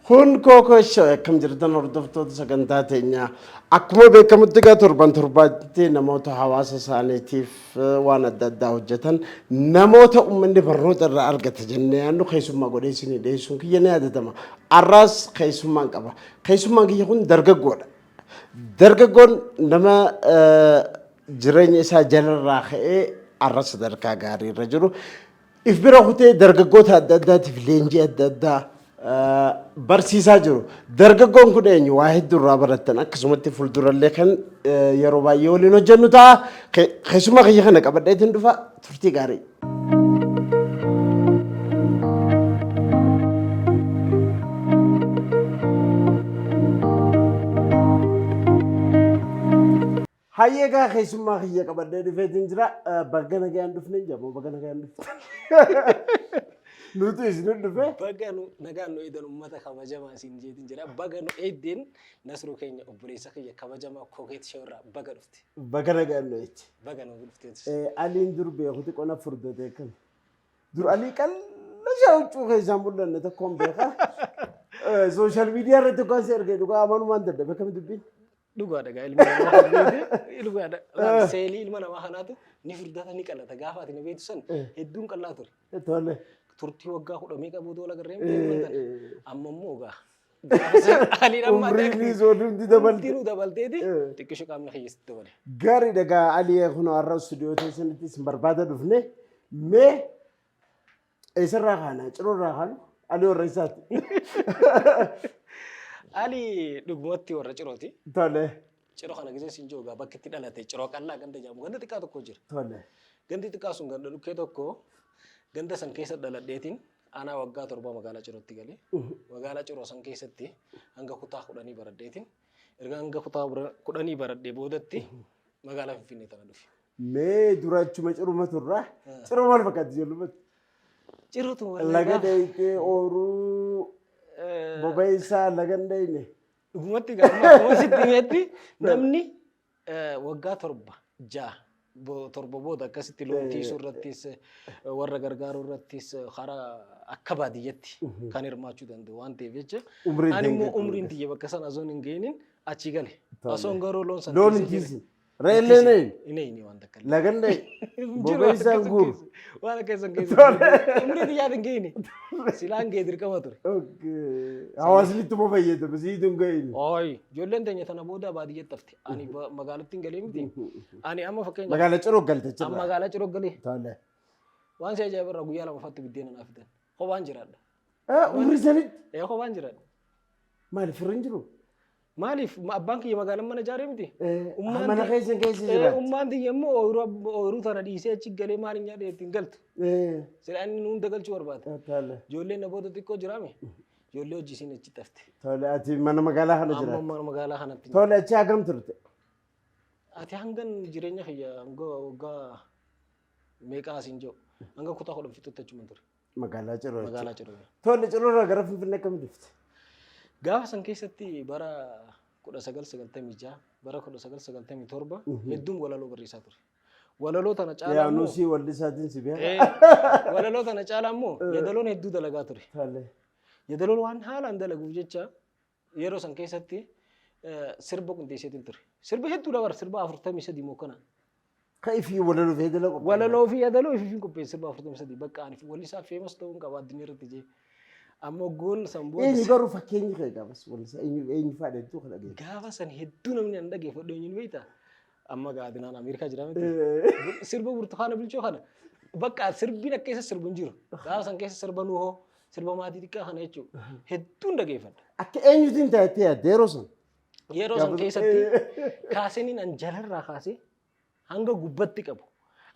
Kun Kookoo Show akkam jirtan hordoftoota sagantaa teenyaa. Akkuma beekamutti egaa torban torbaatti namoota hawaasa isaaniitiif waan adda addaa hojjetan namoota uummanni barnoota irraa argata jennee yaadnu keessummaa godhee isinii dhiyeessuun kiyya ni yaadatama. Har'aas keessummaan qaba. Keessummaan kiyya kun dargaggoodha. Dargaggoon nama jireenya isaa jalarraa ka'ee har'a sadarkaa gaarii irra jiru. If bira kutee dargaggoota adda addaatiif leenjii adda addaa barsiisaa jiru. Dargaggoon kun eenyu? Waa hedduu irraa barattan akkasumatti fuuldurallee kan yeroo baay'ee waliin hojjennu ta'a. Keessumaa kiyya kana qabadheetiin dhufa turtii gaarii. Hayyee egaa keessummaa kiyya qabadhee dhufeetiin jira. Baga nagaan dhufne jedhamu baga nagaan dhufte. Nuti isin dhufe. Baga nu nagaan nu eedan uummata kabajamaa isin jeetiin jira. Baga nu eeddeen Nasruu keenya obboleessa kiyya kabajamaa Kokeet Show irraa baga dhufte. Baga nagaan nu eedde. Baga nu dhufte. Aliin dur beekuti qona furdate kan. Dur Alii qal'aa huccuu keessaan mul'anne tokkoon beeka. Sooshaal miidiyaa irratti dhugaan si argee dhugaa amanumaan dadhabe akkami dubbiin? Dhugaadha gaa ilma namaa kan beekte dhugaadha. Laal seelii ilma namaa kanaatu ni furdata ni qalata gaafa ati na beektu san hedduun qal'aa ture. Tole. Turtii waggaa kudha meeqa booda wal agarree miti ilma tana. Amma immoo gaa. Gaafa san aliin amma ati Umriin fi soodumti dabalte. Umriin dabalteeti xiqqisho qaamni keessa dabale. Gaariidha gaa Alii kunoo har'a istuudiyoo keessanitti isin barbaada dhufne mee Eessarraa kaana? Ciroorraa kaanu? Ali warra eessaati? Ali dhugumatti warra Cirooti. Tole. Ciroo kana gisee siin jiru bakki itti dhalate Ciroo qal'aa ganda jedhamu ganda xiqqaa tokko jira. Tole. Gandi xiqqaa sun ganda dhukkee tokko ganda san keessa dhaladheetiin aanaa waggaa 7 magaalaa Cirootti galee magaalaa Ciroo san keessatti hanga kutaa 10 baradheetiin erga hanga kutaa 10 baradhee boodatti magaalaa Finfinnee tana dhufe. Mee dura achuma ciruma turra. Ciroo maal fakkaatti ijoollumatti? Cirutu wallahi Laga gaafa dheeyitee ooruu bobeessaa laga hin dheeyne. Dhugumatti gaafa akkuma sitti himetti namni waggaa 7 6 7 booda akkasitti loon tiisuu irrattis warra gargaaruu irrattis karaa akka baadiyyatti kan hirmaachuu danda'u waan ta'eef jecha Umriin ani immoo ta'e umriin tiyya bakka sana osoo hin geenin achii gale. Osoon garuu loon san Loon hin tiisee jira. tiisin. Re'ellee hin eeyne. Hin eeyne waan takka illee. Laga hin dheeyne. Hin jiru waan Bobeessaan akkasii guuru. keessa. Waan akkasii keessa. Umrii xiyyaati hin geeyne. Silaan gee dirqama ture. Okay. Hawaasni ittuma fayyadama siitu hin ga'ine. Ooyi ijoolleen teenya tana booda baadiyyatti hafte. Ani magaalatti hin galee miti. Ani amma fakkeenyaaf Magaalaa Ciroo galte amma jirra. magaalaa Ciroo galee Tole. waan si ajaa'iba irraa guyyaa lamafaatti biddeena naa fidan. Kophaan jiraadha. Umrii sanitti Ee kophaan jiraadha. maali firri hin jiru? Maaliif abbaan kiyya magaalaan mana ijaaree miti? Ummaan Mana keessa keessa jiraatti. Ummaan tiyya immoo ooyiruu tana dhiisee achi galee maal hin nyaadhe ittiin galtu. Silaa inni nu hunda galchuu barbaada. Tole. Ijoolleen na booda xiqqoo jiraame ijoollee hojii isiin achitti hafte. Tole ati mana magaalaa kana Amma jiraatti. mana magaalaa kanatti. Tole achi hagam turte? Ati hangan jireenya kiyya hanga waggaa meeqaa asiin jiru hanga kutaa 10 fixutti achuma ture. Magaalaa Ciroo. Magaalaa Ciroo. Tole Ciroorraa gara Finfinnee akkamitti dhufte? Gaafa san keessatti bara 1996 bara 1997 hedduun walaloo barreessaa ture. Walaloo tana caalaa Yaa immoo nusii wallisaatiin si beeka. Walaloo tana caalaa immoo yadaloon hedduu dalagaa ture. Tole. Yadaloon waan haalaan dalaguuf jecha yeroo san keessatti sirba qindeesseetiin ture. Sirba hedduu dabar sirba 43 moo kana. Ka ifii walaloo fi yadaloo qopheesse. Walaloo fi yadaloo ifiifin qopheesse sirba 43 bakka ani wallisaa famous ta'uun qaba addunyaa irratti jee. Amma goon san booda Eenyu garuu fakkeenyi kee gaafas wallisaa eenyu eenyu fa'aa hedduu kan dhageesse. Gaafa san hedduu namni an dhageeffadhu eenyuun beektaa? Amma gaadinaan Ameerikaa jira miti. Sirba Burtukaana Bilchoo kana bakka sirbiin akka isa sirbu hin jiru. Gaafa san keessa sirba Nuhoo sirba maatii xiqqaa kana jechuudha. Hedduun dhageeffadha. Akka eenyutiin taatee yaadde yeroo san? Yeroo san keessatti kaaseniin an jalarraa kaasee hanga gubbatti qabu.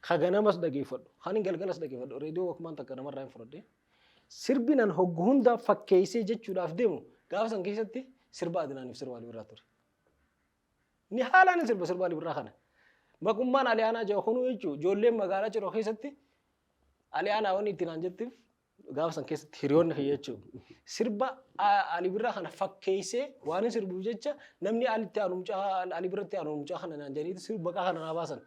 Ka ganamas dhageeffadhu. Kan galgalas dhageeffadhu. Reediyoo Walkman takka namarraa hin fudhadhe. Sirbi nan hoggu hunda fakkeessee jechuudhaaf deemu gaafa san keessatti sirba Adinaaniif sirba Ali Birraa ture. Ni haalaan sirba sirba Ali Birraa kana. Maqummaan Ali Aanaa jedhu kunuu jechuun ijoolleen magaalaa Ciroo keessatti Ali Aanaa wanni itti naan jettiif gaafa san keessatti hiriyoonni kiyya jechuudha. Sirba Ali Birraa kana fakkeessee waan hin sirbuuf jecha namni Alitti aanu mucaa Ali Birratti aanu mucaa kana naan jedhaniiti sirba maqaa kana naa baasan.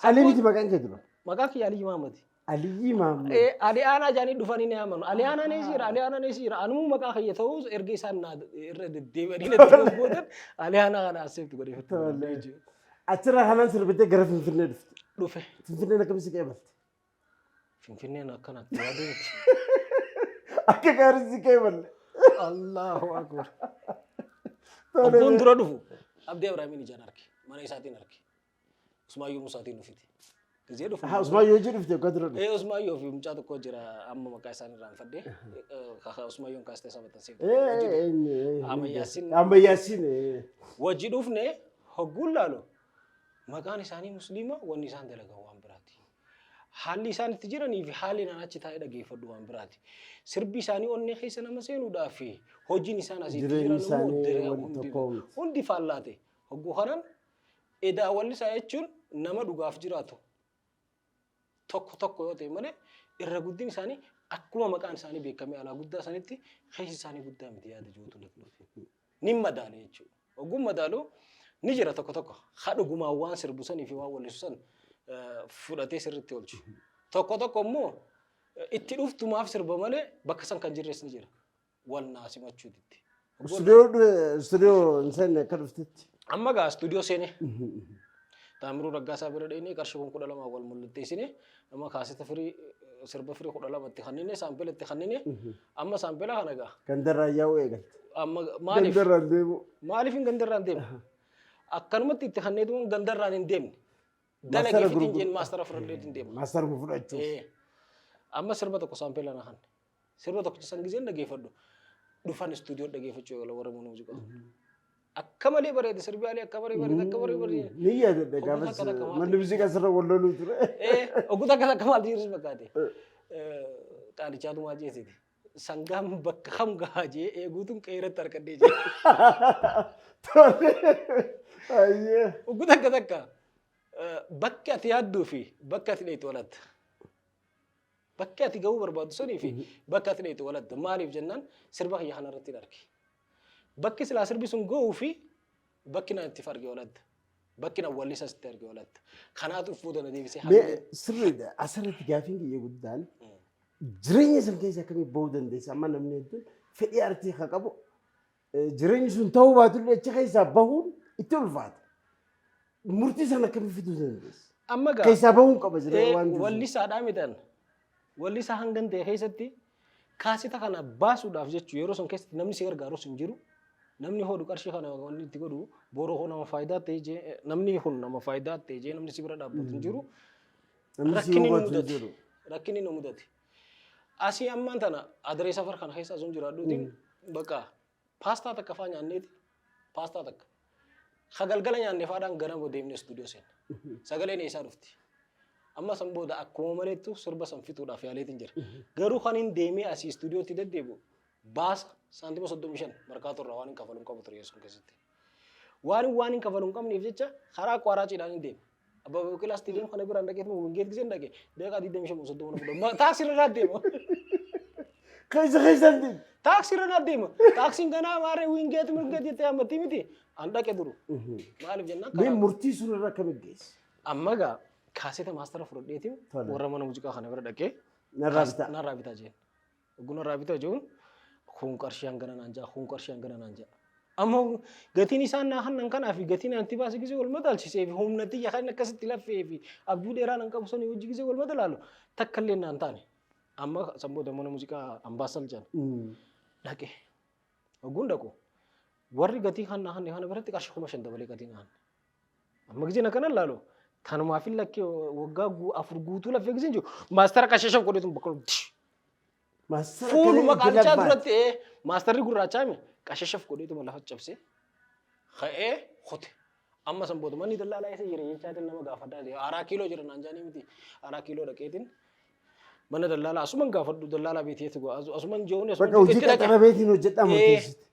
Ali miti maqaan kee dura. Maqaan kiyya Aliyyi Mahammadi. Aliyyii Mahammad. Ali Aanaa jedhanii dhufanii ni amanu. Ali Aanaan eessa jira? Ali Aanaan eessa jira? Anumuu maqaa kiyya ta'us erga isaan naa irra deddeebi'anii natti gootan Ali Aanaa kana accept godhee Tole. Achirraa kanaan sirbitee gara Finfinnee dhufte. Dhufe. Finfinneen akkamitti si qeebalte? Finfinneen akkanatti yaaduu miti. Akka gaarii si qeeballe. Allahu akbar. Tole. Obboon dura dhufu Abdii Ibraahimiin ijaan arge. Mana isaatiin arge. Usmaayyoo Musaatiin dhufite. Gizee dhufu. Haa, Usmaayyoo hojii dhufte akka dura dhufte. Ee, Usmaayyoo fi mucaa tokko jira, amma maqaa isaan irraanfadhe. Usmaayyoon kaastee isaa maxxansee. Ammayyaasiin. Ammayyaasiin. Wajji dhufne hogguun laalu maqaan isaanii musliima, wanni isaan dalagan waan biraati. Haalli isaan itti jiranii fi haalli naan achi taa'ee dhageeffadhu waan biraati. Sirbi isaanii onnee keessa nama seenuudhaa fi hojiin isaan asitti Jireenyi jiran immoo isaanii wal hundi tokko miti. Hundi faallaate. Hogguu kanan edaa wallisaa jechuun nama dhugaaf jiraatu tokko tokko yoo ta'e malee irra guddin isaanii akkuma maqaan isaanii beekamee alaa guddaa sanitti keessi isaanii guddaa miti yaada jiruutu natti dhufe. Ni madaale jechuudha. Ogguun madaalu ni jira tokko tokko ha dhugumaan waan sirbu sanii fi waan wallisu san fudhatee sirriitti oolchu. Tokko tokko immoo itti dhuftumaaf sirba malee bakka san kan jirres ni jira. Wal naa simachuutitti. Istuudiyoo hin seenne akka dhuftetti. Amma gaa istuudiyoo seenee Taamiruu Raggaasaa bira dheenee qarshii 12,000 wal mallatteessine, amma kaaseta firii sirba firii 12tti kannine, saampila itti kannine, amma saampila kana gaa. Gandarraa yaa'uu eegalte. Amma maaliif Gandarraan deemu. Maaliif hin gandarraan deemne? Akkanumatti itti kanneetu gandarraan hin deemne. Maastara Dalagee fitiin gurguru. jeen maastara fudhadheetiin deema. Maastara fudhachuuf. Amma sirba tokko saampila na kanne. Sirba tokko san gizeen dhageeffadhu. Dhufan istuudiyoo dhageeffachuu eegala warra mana muuziqaa. Akka malee bareeda sirbi alii, akka malee bareeda, akka malee bareeda. Ni yaadadha Oguu gaafas takka takka maal manni muuziqaa sirra wal loluu ture. Oguu takka takka maal jirus fakkaate. Qaalichaatu maal jeesiti. Sangaan bakka kam gahaa jee eeguutuun qeerratti harkadhee jee. Tole. Ayyee. Oguu takka takka bakki ati yaadduu fi bakka ati dheeytu walatta. Bakki ati gahuu barbaaddu sanii fi bakka ati dheeytu walatta. Maaliif jennaan sirba kiyya kanarratti hin arge. Bakki silaa sirbi sun gahuu fi bakki na itti arge walatta. Bakki na wallisas itti arge walatta. Kanaatu uf booda na deebisee Mee sirriidha. Asirratti gaafiin kiyya guddaan jireenya san keessa akkamiin bahuu dandeessa? Amma namni hedduun fedhii artii kan qabu jireenyi sun ta'uu baatullee achi keessaa bahuun itti ulfaata. Murtii sana akkamiin fiduu dandeessa? Amma gaa Keessaa bahuun qaba jireenya waan jiru. Wallisaadhaa mitan. Wallisaa hangan ta'e keessatti kaasita kana baasuudhaaf jechuun yeroo sun keessatti namni si gargaarus hin jiru. Namni hodhu qarshii kana wanni itti godhu boroo hoo nama faayidaa ta'e jee, namni kun nama faayidaa ta'e jee namni si bira dhaabbatu hin jiru. Namni si Rakkinni nu hubatu hin mudate. jiru. Rakkinni nu mudate. Asii ammaan tana adaree safar kana keessa asuun jiraadhuutiin bakka paastaa takka faa nyaanneeti, paastaa takka. Ka galgala nyaanne faadhaan ganama deemnee istuudiyoo seenna. Sagaleen eessaa dhufti? Amma san booda akkuma maleettu sirba san fixuudhaaf yaaleetiin jira. Garuu kan hin deemee asii istuudiyootti deddeebi'u baasa saantima 35 markaatoo irraa waan hin kafalu hin qabu ture sun keessatti. Waan hin kafalu hin qabneef jecha karaa Qwaaraaciidhaan hin deema. Abbabaa Biqilaa istiidiyeem kana biraan dhaqeetuma Wingeet giseen dhaqe daqiiqaa 25 30 na fudha. Taaksii irra naa deema. Keessa keessan deemu. Taaksii irra naa deema. Taaksiin ganaa maarree Wingeet Wingeet jettee hammattii miti. An dhaqe duru. Maaliif jennaan Mee karaa murtii sun irra akkamitti geesse? Amma gaa kaaseta maastara fudhadheetiin Tole. warra mana muuziqaa kana bira dhaqee Narraa bitaa. Narraa bitaa jeen. Oguu narraa bitaa jechuun kun qarshii hangana naan ja'a, kun qarshii hangana naan ja'a. Amma gatiin isaan naa hannan kanaa fi gatiin anti baase gisee wal madaalchisee fi humna tiyya kan akkasitti laffee fi abjuu dheeraa nan qabu sanii hojii gisee wal madalaalu takka illee naan taane. Amma san booda mana muuziqaa Ambaasal jedhan dhaqe. Oguun dhaqu warri gatii kan naa hanne kana biratti qarshii 5,000 dabalee gatii naa hanne. Amma giseen akkana laalu tanumaaf hin lakkee waggaa 4 guutuu laffee giseen jiru maastara qashashan godheetu bakka Maastara fuuluma kana qaalichaa itti duratti maastarri gurraachaa mi qashashaf godheetuma lafa cabsee ka'ee kute. Amma san booda manni dallaalaa eessa jira jechaatiin nama gaafadhaa jira. Araa kiiloo jira naan jaanii miti. Araa kiiloo dhaqeetiin mana dallaalaa asuman gaafadhu, dallaalaa beeteetu asuman jehuun Bakka hojii itti dhaqe. qaxarameetiin hojjedhaa murteessite.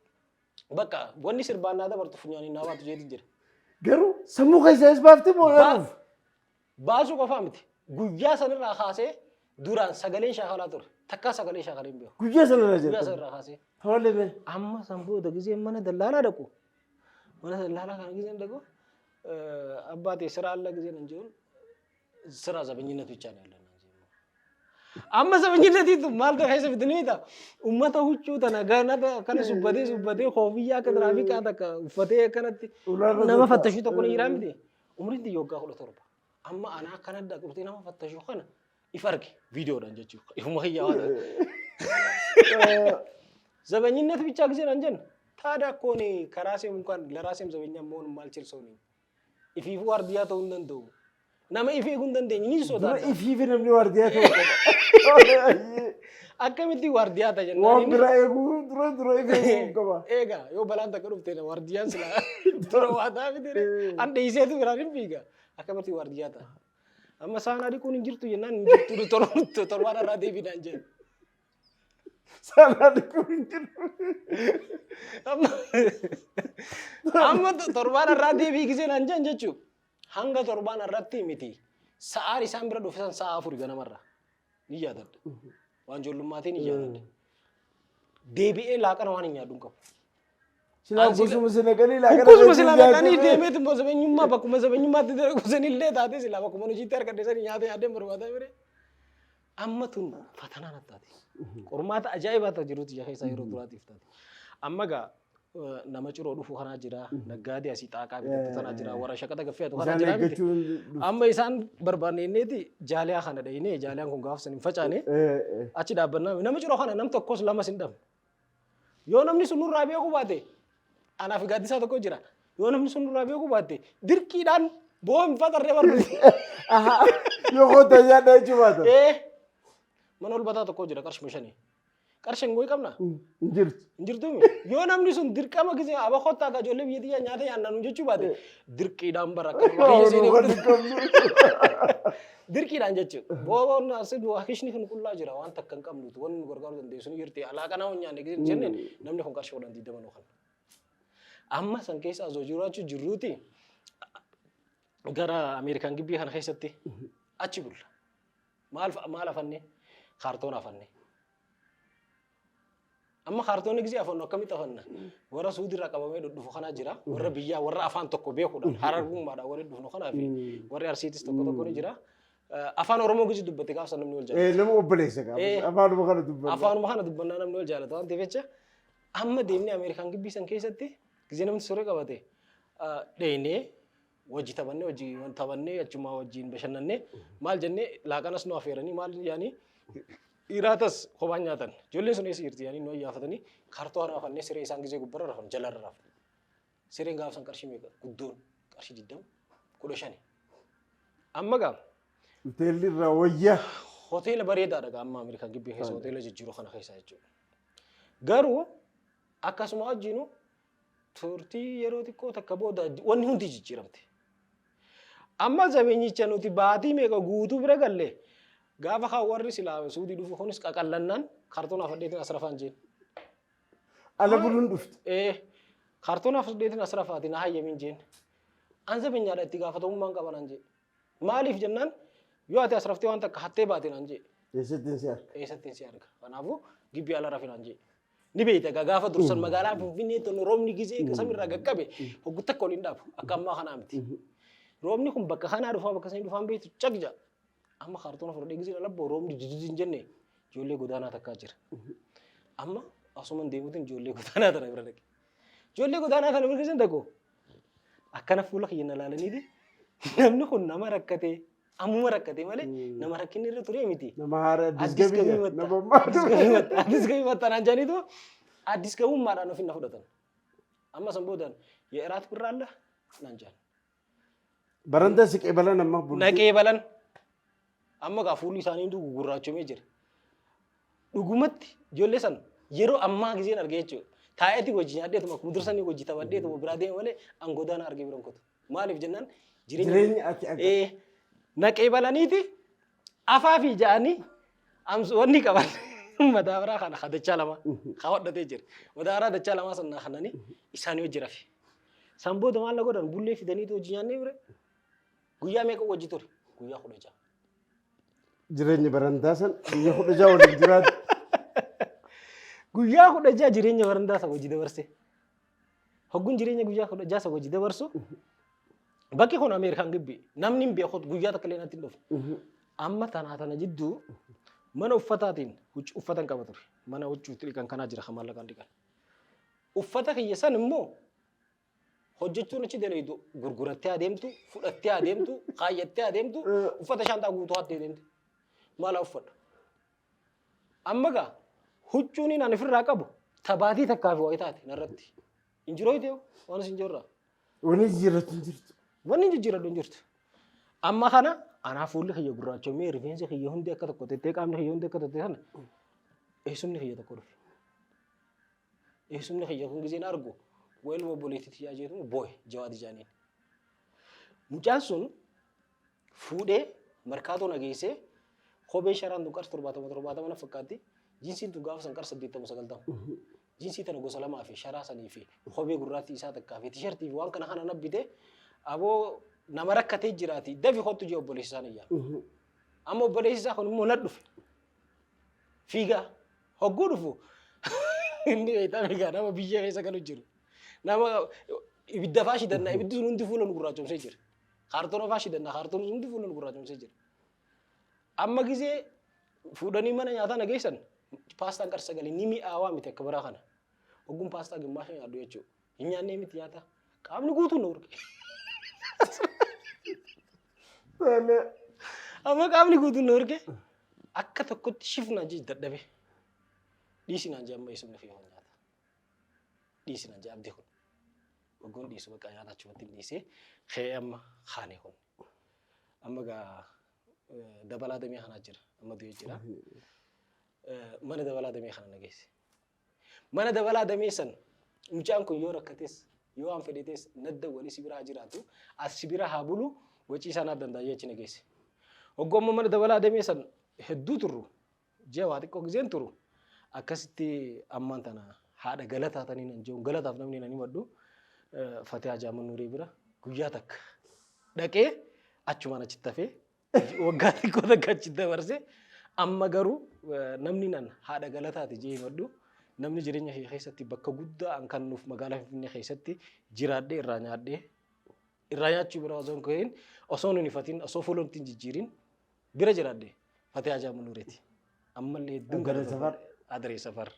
Bakka wanni sirbaan naa dabartu funyaaniin naa baatu jeetiin jira. Garuu sammuu keessa ees baafte moo yaruuf? Baasuu qofaa miti. Guyyaa sanirraa kaasee duraan sagaleen shaakalaa ture. Takkaa sagalee shaakalee hin beeku. Guyyaa sanarraa Guyyaa jalqabe. sanirraa kaasee. Tole mee. Amma san booda gizeen mana dallaalaa dhaqu. Mana dallaalaa kana gizeen dhaqu abbaa ta'e ስራ አለ ጊዜ hin jiruun ስራ ዘበኝነት ብቻ ነው ያለን። Amma sabanyinatiitu maal ta'e keessa fidanii ta'a. Uummata huccuu tana ganata akkana subbatee subbatee koofiyyaa akka tiraafikaa takka uffatee akkanatti Ulaarra nama socho'a. fattashuu tokko ni jiraa miti. Umriin tiyya waggaa 17. Amma anaa akkana dhaqxee nama fattashuu kana if arge viidiyoodhaan jechuudha. Ifuma kiyyaa waan ta'eef. ዘበኝነት ብቻ ጊዜ ነን ጀን ታዲያ እኮ እኔ ከራሴም እንኳን ለራሴም ዘበኛ መሆን የማልችል ሰው ነኝ። Ifiifuu waardiyaa ta'uu hin danda'u. Nama if eeguu hin dandeenye ni Dura sodaata. ifiifi namni waardiyaa ta'uu qaba. Akkamitti waardiyaa ta'a jennaan Waan inni biraa eeguu dura dura if eeguu qaba. Eegaa yoo balaan takka dhufte waardiyaan silaa dura waa ta'a miti an dhiiseetu biraan hin fiiga. Akkamitti waardiyaa ta'a? Amma saanaa dhiquun hin jirtu jennaan hin jirtu torbaan irraa deebiidhaan jedhe. Saanaa dhiquun hin jiru. Amma torbaan irraa deebii gisee naan jedhan jechuun hanga torbaan irratti miti sa'aan isaan bira dhufe san sa'a 4 ganamarra ni yaadadha. Waan ijoollummatiin ni yaadadha. Deebi'ee laaqana waan hin nyaadhu hin qabu. Silaa kusuma si naqanii laaqana Kusuma sila naqanii deemeet immoo zabeenyummaa bakkuma zabeenyummaatti dalagu sanillee taate sila bakkuma hojiitti argadhe sani nyaata yaadeen barbaada bire. Amma tun fatanaa natti taate. Qormaata ajaa'ibaa ta'a jiruuti ija keessaa yeroo duraatiif taate. Amma gaa nama ciroo dhufu kanaa jira, naggaadee asii xaaqaa bitatu kanaa jira, warra shaqaxa gaffeetu kanaa Isaan jira miti. eeggachuun Amma isaan barbaanne inneeti jaaliyaa kana dhayinee jaaliyaan kun gaaf san hin facaane achi dhaabbannaa nama ciroo kana nam tokkos lamas hin dhabne. Yoo namni sun nurraa beekuu baate anaaf gaaddisaa tokko jira. Yoo namni sun nurraa beekuu baate dirqiidhaan boo hin faxarree barbaade. Yoo kottaa nyaadhaa jechuu baata. Ee mana ol bataa tokko jira qarshuma shanii. Qarshiin goyi qabna. Hin jirtu. Hin jirtuumi. Yoo namni sun dirqama gisee aba kottaa akka ijoollee biyya tiyyaa nyaata nyaannanu jechuu baate dirqiidhaan bara akka biyya seenee dirqiidhaan jechuudha. Booboon asii kishni kun qullaa jira waan takka hin qabnuti wanni nu gargaaruu dandeessu ni jirti alaa kanaa hin nyaanne gisee jenneen namni kun qarshii 10 20 nu kenna. Amma san keessa osoo jiraachuu jirruuti gara Ameerikaan gibbii kana keessatti achi bulla. Maal maal afanne? Kaartoon afanne. Amma kaartoonni gisee afannu akkamitti afanna? Warra Suudiirraa qabamee dhudhufu kanaa jira. Warra biyyaa warra afaan tokko beekuudhaan harargummaadhaan warri dhufnu kanaa fi warri Arsiitis tokko tokko ni jira. Afaan Oromoo gisee dubbate gaafsa namni wal jaalata. Nama obboleessa qaba. Afaanuma kana dubbanna. Afaanuma kana dubbannaa namni wal jaalata waan ta'eef jecha amma deemnee Ameerikaan gibbii san keessatti gisee namni suree qabate dheeynee wajji taphannee wajji taphannee achumaa wajjiin bashannannee maal jennee laaqanas nu affeeranii maal yaanii iraatas kophaan nyaatan. Ijoolleen sun eessa jirti yaanii nu ayyaafatanii kaartoo hara afannee siree isaan gisee gubbarra rafan jalarra rafan. Sireen gaafa san qarshii meeqa guddoon qarshii 20 15. Amma gaa Hoteelli irraa wayyaa. Hoteela bareedaadha gaa amma Ameerikaan gibbii keessa hoteela jijjiiruu kana keessa jechuudha. Garuu akkasuma wajjinu turtii yeroo xiqqoo takka booda wanni hundi jijjiiramte. Amma zabeenyicha nuti baatii meeqa guutuu bira galle gaafa kaan warri silaa Suudii dhufu kunis qaqallannaan kaartoon afadheetiin as rafaan jeen. Ala buluun dhufte. Ee kaartoon afadheetiin as rafaati na hayyamiin jeen. An zabeenyaadha itti gaafatamummaan qaba naan jee. Maaliif jennaan yoo ati as raftee waan takka hattee baate naan jee. Eessattiin si arga? Eessattiin si arga. Kanaafuu gibbii ala rafi naan jee. Ni beekta egaa gaafa dursan magaalaa Finfinnee tun roobni gisee samirraa qaqqabe hoggu takka ol hin dhaabu akka ammaa kanaa miti. Roobni kun bakka kanaa dhufaa bakka sanii dhufaan beektu caq ja'a. Amma kaartoona fudhadhee gisee dhalabboo roobni jijiji hin jenne ijoollee godaanaa takkaa jira. Amma asuman deemuutiin ijoollee godaanaa tana bira dhaqe. Ijoollee godaanaa tana bira giseen dhaqu akkana fuula kiyya na laalaniiti namni kun nama rakkatee ammuma rakkate malee nama rakkinni irra ture miti. Nama haara addis Addis gabii gabii matta. nama ammaa Addis gabii matta. Addis gabii matta naan jedhaniitu addis gabummaadhaan ofiin na fudhatan. Amma san boodaan የእራት ብር አለ naan jedhan. Baranda si qeebalan amma bultii. Naqee balan amma gaa fuulli isaanii hunduu gugurraachomee jira. Dhugumatti ijoollee san yeroo ammaa giseen argee jechuudha. Taa'eeti wajji nyaadheetuma akkuma dursanii wajji taphadheetuma biraa deema malee an godaana argee biran kutu. Maaliif jennaan jireenya Jireenya ati akka. Ee, naqee balaniiti afaa fi ja'anii wanni qaban madaabaraa kana ka dachaa lama ka hodhatee jira. Madaabaraa dachaa lamaa san naa kananii isaanii wajji rafe. San booda maal na godhan bullee fidaniitu hojii nyaannee bire guyyaa meeqa wajji ture? Guyyaa 16. Jireenya barandaa san guyyaa 16 waliin jiraatu. Guyyaa 16 jireenya barandaa san wajji dabarse. Hogguun jireenya guyyaa 16 san wajji dabarsu bakki kun Ameerikaan gibbi namni hin beeku guyyaa takka illee natti hin dhufu. Amma tanaa tana jidduu Mana uffataatiin uffata hin qaba ture. Mana huccuutti dhiqan kanaa jira kan maallaqaan dhiqan. Uffata kiyya san immoo hojjechuun achi dalaydu gurgurattee adeemtu, fudhattee adeemtu, kaayyattee adeemtu, uffata shaanxaa guutuu hattee deemte. Maal uffadha? Amma gaa huccuun ani ofirraa qabu tabaatii takkaa fi wayii taate narratti. Injiroo ta'e waan isin jirraa. Wani jijjiirratu hin jirtu. Wanni jijjiirradhu hin jirtu. Amma kana anaa fuulli kiyya gurraachomee, rifeensi kiyya hundi akka tokko tettee, qaamni kiyya hundi akka tokko sana, eessumni kiyya tokko dhufe. Eessumni kiyya kun gizeen argu weeluma obboleettii tiyyaa jeetu boo'e. Jawaadi jaaniin. Mucaan sun fuudhee markaatoo na geessee, kophee sharaan tun qarshii 70 70 na fakkaatti. Jinsiin tun gaafa san qarshii 80 90. Jinsii tana gosa lamaa fi sharaa sanii fi kophee gurraattii isaa takkaa fi tishartii fi waan kana kana na bite. Aboo, nama rakkatee jiraati, dafi kottu jee obboleessi isaa nayyaa. Amma obboleessi isaa kun immoo na dhufe. Fiigaa hogguu dhufu inni beektaa fiigaa nama biyya keessa galu jiru. Nama ibidda faa shidannaa, ibiddi sun hundi fuula nu gurraachomsee jira. Kaartoona faa shidannaa, kaartoon sun hundi fuula nu gurraachomsee jira. Amma gizee fuudhanii mana nyaataa na geessan, paastaan qarshii 9 ni mi'aawaa miti akka biraa kana. Hogguun paastaa gimmaasha nyaadhu jechuudha. Hin nyaannee miti nyaata. Qaamni guutuun na urge. Amma qaamni guutuun na urge. Akka tokkotti shifnaan jee dadhabe. Dhiisi naan jee amma eessumni fi nyaata. Dhiisi naan jee abdii kun. Hogguun dhiisu bakka nyaata achumatti hin dhiisee ka'ee amma kaane kun. Amma gaa dabalaa damee kanaa jira. Amma du'ee jira. Mana dabalaa damee kana na geesse. Mana dabalaa damee san mucaan kun yoo rakkates, yoo waan fedhetes, nadda walii si bira haa jiraatu, as si bira haa bulu, wacii isaa naaf danda'a jee achi na geesse. Hogguu amma mana dabalaa damee san hedduu turru, ji'a waa xiqqoo gizeen turu, akkasitti ammaan tana haadha galataa tanii nan jehuun galataaf namni nan himadhu Fatihaa Jaaman Nuurii bira guyyaa takka dhaqee achumaan achitti hafee waggaa xiqqoo takka achi dabarse. Amma garuu namni nan haadha galataati jee himadhu, namni jireenya kee keessatti bakka guddaa an kan nuuf magaalaa Finfinnee keessatti jiraadhee irraa nyaadhee, irraa nyaachuu bira osoo hin ka'iin, osoo hin ifatin, osoo fuula hin jijjiirin bira jiraadhe Fatihaa Jaaman Nuureeti. Ammallee hedduun Adaree Safar. Adaree Safar.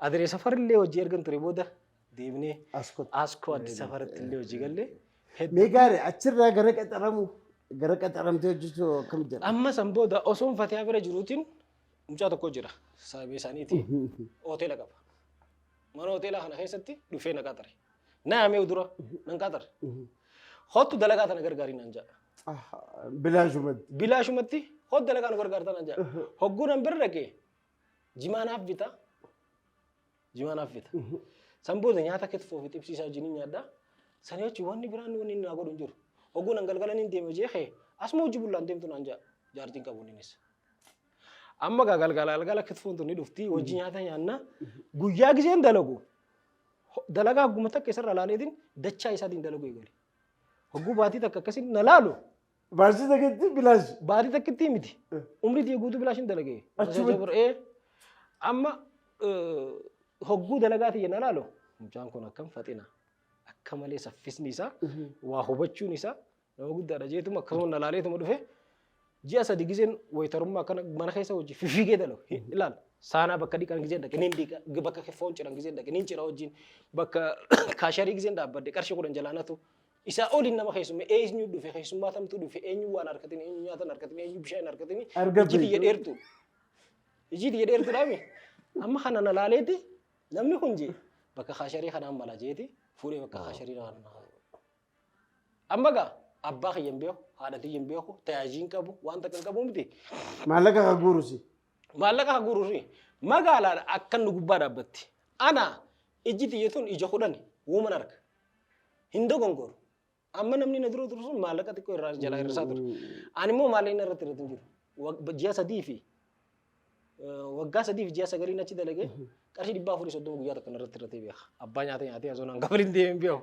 Adaree Safar illee hojii ergan ture booda deemnee Askoo. Askoo Addis Safaratti illee hojii galle. Mee gaarii, achirraa gara qaxaramu, gara qaxaramtee hojjechuu akkam jira? Amma san booda osoon Fatihaa bira jiruutiin mucaa tokko jira. Sababii isaaniiti hoteela qaba. Mana hoteelaa kana keessatti dhufee na qaxare. Na yaamee dura nan qaxare. Hottu dalagaa tana gargaarii naan jedha. Bilaashumatti. Bilaashumatti hot dalagaa nu gargaarta naan jedha. Hogguu nan bira dhaqee jimaa naaf bita. Jimaa naaf bita. San booda nyaata kitfoo fi xibsii isaa wajjin nyaadha. Sanii achi wanni biraan wanni inni naa godhu hin jiru. Hogguu nan galgala niin deema jee kee asuma hojii bullaan deemtu naan jedha. Jaartiin qabu innis. Amma gaa galgala galgala kitfoon tun ni dhufti, hojii nyaata nyaanna. Guyyaa giseen dalagu dalagaa hogguma takka isarra laaleetiin dachaa isaatiin dalagu eegale. Hogguu baatii takka akkasiin na laalu. Baatii takkitti bilaash. Baatii takkitti miti. Umrii tiyya guutuu bilaashin dalagee. Achumatti. Amma hogguu dalagaa tiyya na laalu, mucaan kun akkam faxina. Akka malee saffisni isaa, waa hubachuun isaa, nama guddaadha jeetuma akkasuma na laaleetuma dhufe. Ji'a 3 gizeen wayitarummaa akkana mana keessa hojii fifiigee dalagu. Ilaal, saanaa bakka dhiqan gizeen dhaqe nin dhiqa, bakka foon ciran gizeen dhaqe nin cira, wajjin bakka kaasharii gizeen dhaabbadhe qarshii 10 jalaanatu isaa oliin nama keessumme, eenyu dhufe, keessummaa tamtu dhufe, eenyu waan harkatin, eenyu nyaatan harkatin, eenyu bishaan harkatin. Arga Ijji tiyya beektu. dheertu. Ijji tiyya dheertuudhaami. Amma kana na laaleeti namni kun jee bakka kaasharii kanaan mala jeeti fuudhee bakka kaasharii kanaan. Amma gaa abbaa kiyya hin beeku, haadha tiyya hin beeku, tajaajila hin qabu, waan takka hin qabu miti. Maallaqa kan guurusi. Maallaqa kan guurusi. Magaalaadha akkan nu gubbaa dhaabbatti. Ana ijji tiyya tun ija 10 wuuman arga. Hin dogongoru. Amma namni na dura turu sun maallaqa xiqqoo irraa jalaa hir'isaa ture. Ani immoo maallaqni irratti irratti hin jiru. Ji'a 3 fi waggaa 3 fi ji'a 9n achi dalagee qarshii 430 guyyaa tokko irratti irratti beeka. Abbaa nyaata nyaatee osoo naan kafalin deemee hin beeku.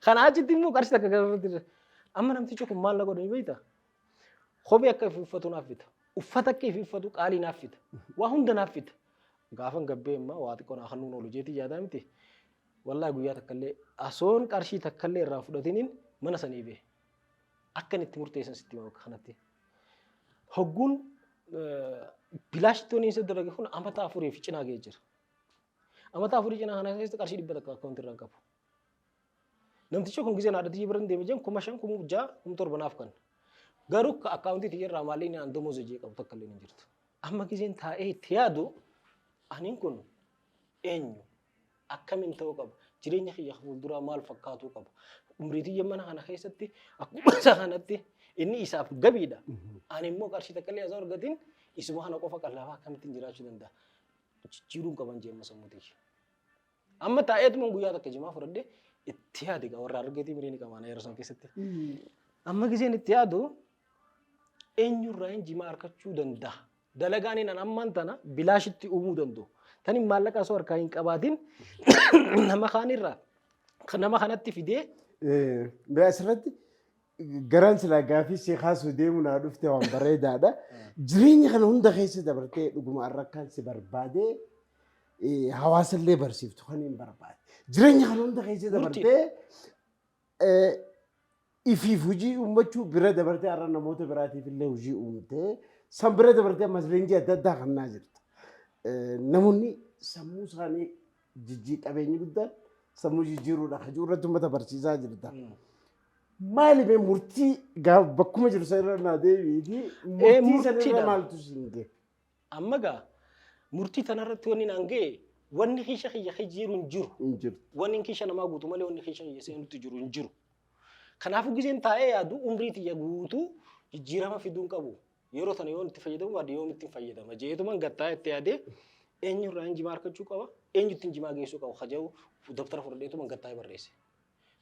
Kana achitti immoo qarshii takka kan irratti irratti. Amma namtichi kun maal na godhu ni beektaa? Kophee akka ifi uffatu naaf bita. Uffata akka ifi uffatu qaalii naaf fita. Waa hunda naaf fita. Gaafan gabbee immoo waa xiqqoo naa kennuun oolu jeetii yaadaa miti. Wallaahi guyyaa takka illee asoon qarshii takka illee irraa fudhatiniin mana sanii bahe. Akka inni itti murteessan sitti hima bakka kanatti. Hogguun Bilaashitti wanni isa dalage kun amata 4 fi cinaa ga'ee jira. Amata 4 cinaa kana keessatti qarshii 100 akkaawuntii irraa hin qabu. Namtichi kun giseen haadha tiyya bira deeme jeen 5000, 6000, 7000 naaf kenna. Garuu akkaawuntii tiyya irraa maalli inni aan damooza jee qabu takka illee hin jirtu. Amma giseen taa'ee itti yaadu, aniin kun eenyu? Akkamiin ta'uu qaba? Jireenya kiyya fuulduraa maal fakkaatuu qaba? Umrii tiyya mana kana keessatti akkuma isa kanatti inni isaaf gabiidha. Ani immoo qarshii takka illee osoo argatin isuma kana qofa qallaafaa akkamittiin jiraachuu danda'a? Jijjiiruun qaban jee amma sammuu tiyya. Amma taa'eetuma guyyaa takka jimaa fudhadhee itti yaade, gaa warra argeetii mirii ni qabaana yeroo san keessatti. Amma giseen itti yaadu, eenyurraa hin jimaa argachuu danda'a? Dalagaan inni ammaan tana bilaashitti uumuu danda'u. Tani maallaqa osoo harkaa hin qabaatin nama kaanirraa nama kanatti fidee. Mee asirratti garaan silaa gaafii si kaasuu deemu naa dhufte, waan bareedaadha. Jireenya kana hunda keessa dabartee dhuguma rakkaan si barbaadee hawaasallee barsiiftu kan hin barbaade. Jireenya kana hunda keessa dabartee ifiif hojii uummachuu bira dabartee har'a namoota biraatiif illee hojii uumtee, san bira dabartee ammas leenjii adda addaa kennaa jirta. Namoonni sammuu isaanii jijjii qabeenyi guddaan sammuu jijjiiruudha hajuu irratti uummata barsiisaa jirta. Maali mee murtii gaaf bakkuma jiru san irra naa deebiiti, murtii san irra Murtiidha. maaltu siin gahe? Amma gaa murtii tanarratti wanni naan ga'e, wanni kiisha kiyya jiru hin jiru. Hin jirtu. Wanni kiisha namaa guutu malee wanni kiisha kiyya seenutti jiru hin jiru. Kanaafuu giseen taa'ee yaadu, umrii tiyya guutuu jijjiirama fiduu hin qabu. Yeroo tana yoon itti fayyadamu baadhe yoom ittiin fayyadama jeetuman gattaa itti yaadee, eenyurraa hin jimaa argachuu qaba, eenyutti hin jimaa geessuu qaba kaja'u dabtara fudhadheetuman gattaa'ee barreesse.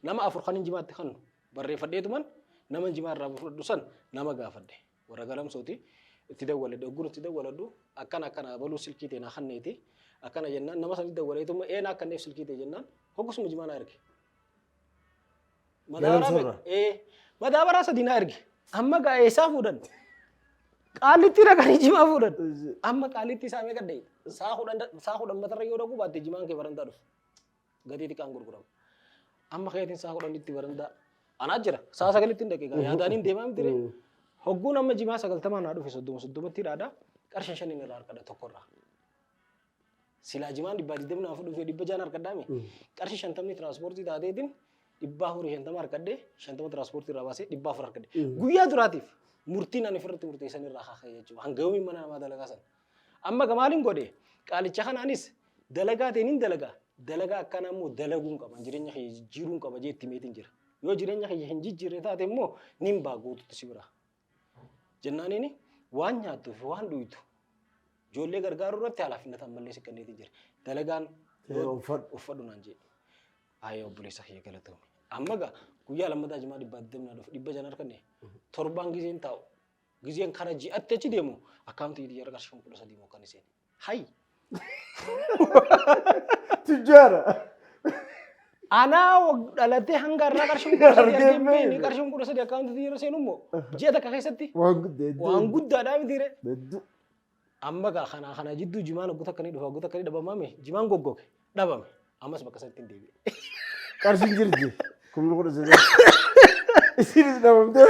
Nama afur kan hin jimaatti kannu barreeffadheetuman nama jimaa irraa fudhadhu san nama gaafadhe. Warra galamsooti itti dawwaladhe. Ogguun itti dawwaladhu, akkana akkana abaluu silkii ta'e naa kanneeti akkana jennaan, nama sanitti dawwaleetuma ee naa kanneef silkii ta'e jennaan, hoggasuma jimaa naa erge. Galamsoorraa? Ee, madaabaraa 3 naa erge. Amma gaa eessaa fuudhan? Qaalitti dhaqanii jimaa fuudhan. Amma qaalitti isaa meeqa dha'e? Saa 10, saa 10 matarra yoo dhaquu baatte jimaan kee barandaa dhufu. Gatii xiqqaan gurgurama. Amma keetiin saa 10tti barandaa. Anaa jira. Saa 9tti hin dhaqe gaa yaadaaniin deemaa miti ree. Hogguun amma jimaa 90 naa dhufe, 30 30tti dhaadha. Qarshii 5 irraa harkadha tokkorraa. Silaa jimaan 120 naa dhufe 600 harkadhaame. Qarshii 50 tiraanspoortii taateetiin 450 harkadhee, 50 tiraanspoortii irraa baasee 400 harkadhe. Guyyaa duraatiif murtiin ani ofirratti murteessan irraa kaaka'e jechuudha. Hanga yoomiin mana namaa dalagaa sana? Amma maaliin godhe? Qaalicha kanaanis dalagaa ta'een hin dalagaa. Dalagaa akkanaa immoo dalaguun qaba. Jireenya kiyya jijjiiruun qaba jee itti meetiin jira. Yoo jireenya kiyya hin jijjiirre taate immoo nin baa guututti si bira. Jennaaniini waan nyaattuu fi waan dhuytu ijoollee gargaaruu irratti halaafinnata ammallee si kenneetiin jira. Dalagaan Uffadhu. Uffadhu naan jee. Ayee, obboleessa kiyya, galatoomi. Amma gaa guyyaa lammataa jimaa 120 naa dhufe, 600 harkanne. Torbaan gizeen taa'u, gizeen kara ji'atti achi deemu, akkaawuntii xiyyaara qarshii 13,000 moo kan iseen. Hay! Tujjaara. Anaa dhalatee hanga har'aa qarshii 13,000 Argee argee hin beekne, beekne. qarshii 13,000 akkaawuntii xiyyaara seenu immoo ji'a takka keessatti Waan guddaa. Waan guddaadhaa miti ree. Hedduu. Amma gaa kanaa kana jidduu jimaan hogguu takka ni dhufa, hogguu takka ni dhabamaame, jimaan goggoge, dhabame, ammas bakka sanitti hin deebi'e. Qarshiin jirti. 13,000. Isinis dhabamtee.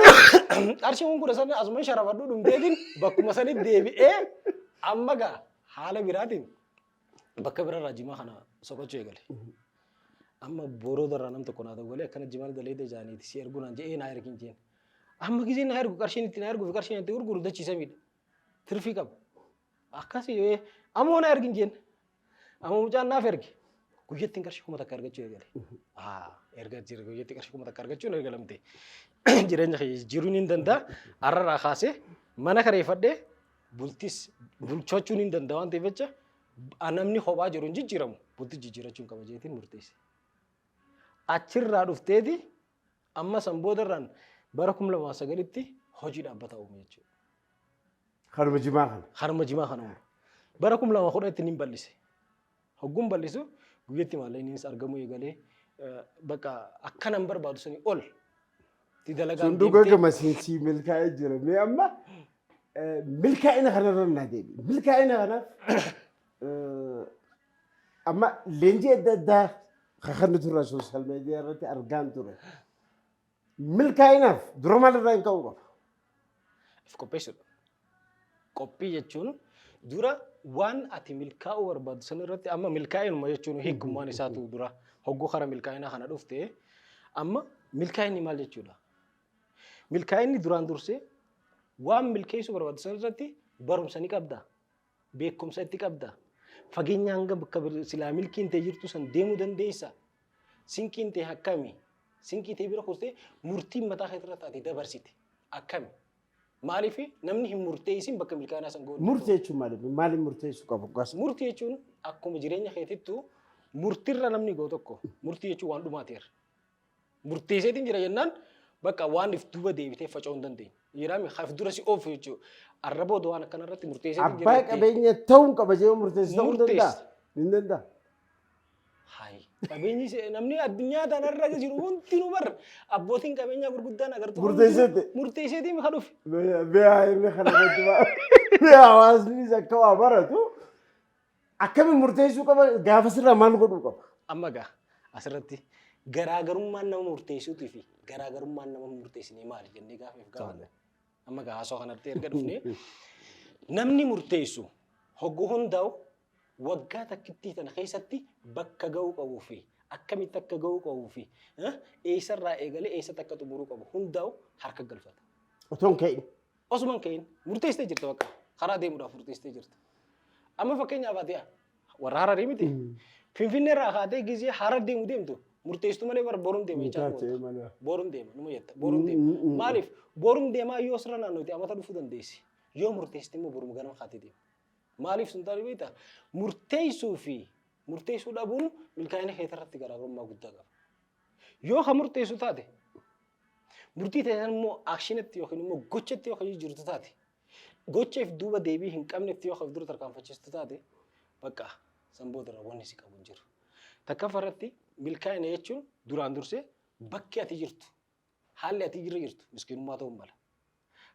Qarshiin 13,000 asuma sharafadhu dhumteetiin bakkuma sanitti deebi'ee, amma gaa haala biraatiin bakka birarraa jimaa kana soqachuu eegale. Amma boroo darraa nam tokko naa dawwalee, akkana jimaan daleedee jaaniiti si erguu naan jedhee, naa ergin jeen. Amma giseen naa ergu, qarshiin itti naa erguu fi qarshiin itti gurguru dachiisamiidha. Tirfii qaba. Akkasii ammoo naa ergin jeen. Amma mucaan naaf erge. Guyyattiin qarshii 1000 argachuu eegale. Erga jira guyyatti qarshii 1000 argachuun eegalamte. Jireenya kiyya jijjiiruun hin danda'a. Har'arraa kaasee mana kareeffadhee bultis bulchachuun hin danda'a waan ta'eef jecha, namni kophaa jiru hin jijjiiramu. Bulti jijjiirachuun qaba jeetiin murteesse. Achirraa dhufteeti amma san boodarraan bara 2009tti hojii dhaabbata uume jechuudha. Kanuma jimaa kana. Harma jimaa kana uume. Bara 2010tti nin bal'ise. Hogguun bal'isu guyyatti maallaqnis argamuu eegalee, bakka akkanan barbaadu sanii ol itti dalagaan Sun dhugaa deemtee gamasiin sii milkaa'ee jira. Mee amma milkaa'ina kanarra naa deebi. Milkaa'ina kanaaf amma leenjii adda addaa kakanni turre social media irratti argaan ture. Milkaa'inaaf dura maalirraa hin ka'uu qaba? Of qopheessuudha. Qophii jechuun Dura waan ati milkaa'uu barbaaddu san irratti, amma milkaa'inuma jechuun hiikummaan isaatu dura hogguu kara milkaa'inaa kana dhufte, amma milkaa'inni maal jechuudha? Milkaa'inni duraan dursee waan milkeessuu barbaaddu san irratti barumsa ni qabda. Beekumsa itti qabda. Fageenya hanga bakka silaa milkiin ta'e jirtu san deemuu dandeessa. Sinqiin ta'e akkami? Sinqii ta'e bira kustee murtiin mataa kee irratti ati dabarsite akkami? Maaliif namni hin murteessin bakka milkaa'inaa san ga'uu? Murtee jechuun maali? Maaliin murteessuu qabu? Gosa. Murtii jechuun akkuma jireenya keetittu murtiirra namni ga'u tokko, murtii jechuun waan dhumaateera. Murteesseetiin jira jennaan bakka waan if duuba deebitee faca'uu hin dandeenye. Jiraami if dura si oofu jechuudha. Arra booda waan akkana irratti murteesseetiin jira. Abbaa qabeenya ta'uun qaba jee murteessu ta'uu hin danda'a. Murteessa. Hin danda'a. Hayi. Qabeenyi namni addunyaa tanarra jiru hundinuu bar abbootiin qabeenyaa gurguddaan agartu. Murteesseeti. Murteesseetiin ka dhufe. Beeyaa inni kana irratti bee hawaasnis akka waa baratu akkamiin murteessuu qaba, gaafa sirraa maal godhuu qaba? Amma gaa asirratti garaagarummaan nama murteessuutii fi garaagarummaan nama murteessinee maali jennee gaafa if gaafanne. Amma gaa haasoo kanatti erga dhufnee, namni murteessu hogguu hundaa'u waggaa takkittii tana keessatti bakka ga'uu qabuu fi akkamitti akka ga'uu qabuu fi eessarraa eegalee eessatti akka xumuruu qabu hundaa'u harka galfata. Otoo hin ka'in. Osuma hin ka'in murteessitee jirta, bakka karaa deemuudhaaf murteessitee jirta. Amma fakkeenyaaf ati warra Hararii miti. Finfinnee irraa kaatee gizee Harar deemu deemtu murteessitu malee bara boruun deema jechaa oolta. Boruun deema numa jetta, boruun deema. Maaliif boruun deemaa yoo sirra naannootti amata dhufuu dandeessi. Yoo murteessite immoo boruma ganama kaatee deema. Maaliif sun taate beektaa? Murteessuu fi murteessuu dhabuun milkaa'ina kee irratti garaagarummaa guddaa qaba. Yoo ka murteessu taate, murtii ta'e san immoo actionatti yookiin immoo gochatti yoo kan jirtu taate, gocha if duuba deebii hin qabnetti yoo kan dura tarkaanfachiistu taate, bakka san boodarra wanni si qabu hin jiru. Takkaffaa irratti milkaa'ina jechuun duraan dursee bakki ati jirtu, haalli ati irra jirtu miskiinummaa ta'uu mala.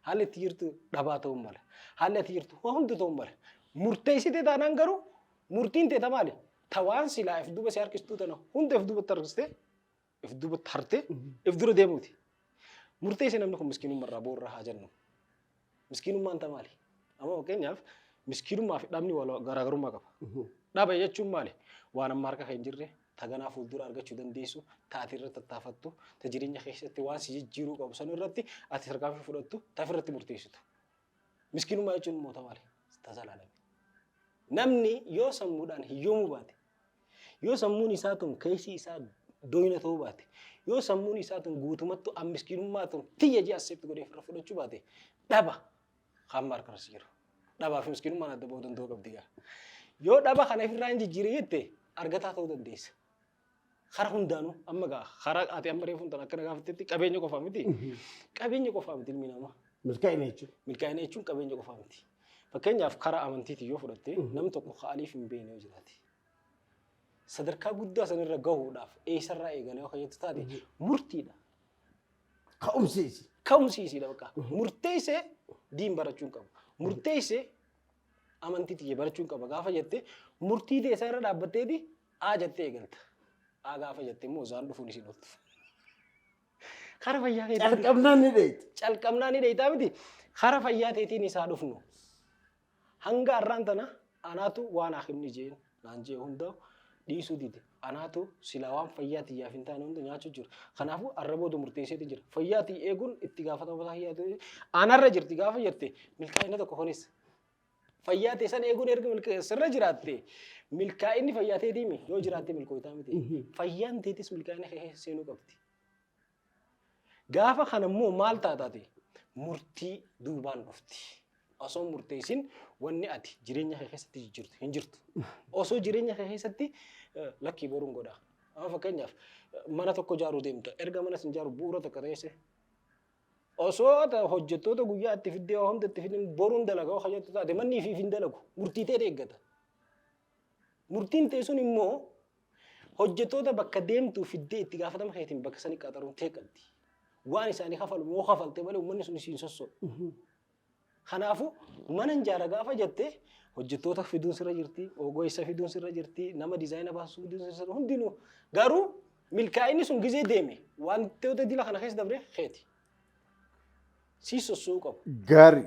Haalli itti jirtu dhabaa ta'uu mala. Haalli ati jirtu waa hundi ta'uu mala. Murteessitee taanaan garuu murtiin teeta maali? Tawaan silaa if duuba si harkistuu tana hunda if duubatti harkistee, if duubatti hartee, if dura deemuuti. Murteessee namni kun miskiinummaa irraa boorraa haa jennu. Miskiinummaan ta maali? Amma fakkeenyaaf miskiinummaa fi dhabni garaagarummaa qaba. Dhaba jechuun maali? Waan amma harka kee hin jirre, ta ganaa fuuldura argachuu dandeessu, ta ati irratti tattaafattu, ta jireenya keessatti waan si jijjiiruu qabu san irratti ati tarkaanfii fudhattu, ta ofirratti murteessitu. Miskiinummaa jechuun immoo ta maali? Ta zalaalame. Namni yoo sammuudhaan hiyyoomuu baate, yoo sammuun isaa tun keessi isaa doyna ta'uu baate, yoo sammuun isaa tun guutumattu an miskiinummaa tun tiyya jee accept godhee ofirra fudhachuu baate, dhaba hamma harkarra si jiru. Dhabaa fi miskiinummaan adda ba'uu danda'uu qabdi gaa. Yoo dhaba kana ofirraa hin jijjiire jette, argataa ta'uu dandeessa. Kara hundaanuu amma gaa karaa ati amma reefuun tan akkana gaafattetti qabeenya qofaa miti. Qabeenya qofaa miti ilmi namaa. Milkaa'ina jechuun. Milkaa'ina jechuun qabeenya qofaa miti. Fakkeenyaaf karaa amantiitiin yoo fudhatte, namni tokko kaaliif hin beekne yoo jiraate, sadarkaa guddaa sanirra gahuudhaaf eessarraa eegale yoo jettu taate, murtiidha. Ka'umsiisi. Ka'umsiisiidha bakka. Murteessee diin barachuu hin qabu. Murteessee amantii tiyya barachuu hin qaba gaafa jette, murtii ta'e isa irra dhaabbatteeti aa jettee eegalta. Aa gaafa jette immoo isaan dhufuun isin ooltu. Kara fayyaa keetiin. Calqabnaan ni dheeyte. Calqabnaa ni dheeytaa miti. Kara fayyaa teetiin isaa dhufnu. Hanga har'aan tana anaatu waan hakimni jeen naan jee hunda dhiisuu dide. Anaatu silaa waan fayyaa tiyyaaf hin taane hunda nyaachuu jira. Kanaafuu har'a booda murteesseeti jira. Fayyaa tiyya eeguun itti gaafatama mataa kiyyaati. Anarra jirti gaafa jette, milkaa'ina tokko kunis. Fayyaa ta'e san eeguun erga sirra jiraatte, milkaa'inni fayyaa ta'eetiimi yoo jiraatte milkooytaa miti. Fayyaan teetis milkaa'ina kee keessa seenuu qabdi. Gaafa kana immoo maal taataate, murtii duubaan dhufti. Osoo murteessin wanni ati jireenya kee keessatti jijjiirtu hin jirtu. Osoo jireenya kee keessatti lakkii boruun godha. Amma fakkeenyaaf mana tokko ijaaruu deemta. Erga mana sin ijaaru bu'uura tokko ta'e osoo hojjettoota guyyaa itti fiddee waa hunda itti fiddee boruun dalagaa yoo jettu taate, manni ifiif hin dalagu. Murtii ta'e eeggata. Murtiin ta'e sun immoo hojjettoota bakka deemtuu fiddee itti gaafatama keetiin bakka sanii qaxaruun ta'e qabdi. Waan isaanii kafalu yoo kafalte malee uummanni sun isiin sossoo'u. Kanaafuu mana ijaara gaafa jette, hojjettoota fiduun sirra jirti, ogeessa fiduun sirra jirti, nama diizaayina baasuu fiduun sirra jirti, hundinuu. Garuu milkaa'inni sun gizee deeme wantoota dila kana keessa dabre keeti. Sii sossoo'uu qabu. Gaarii.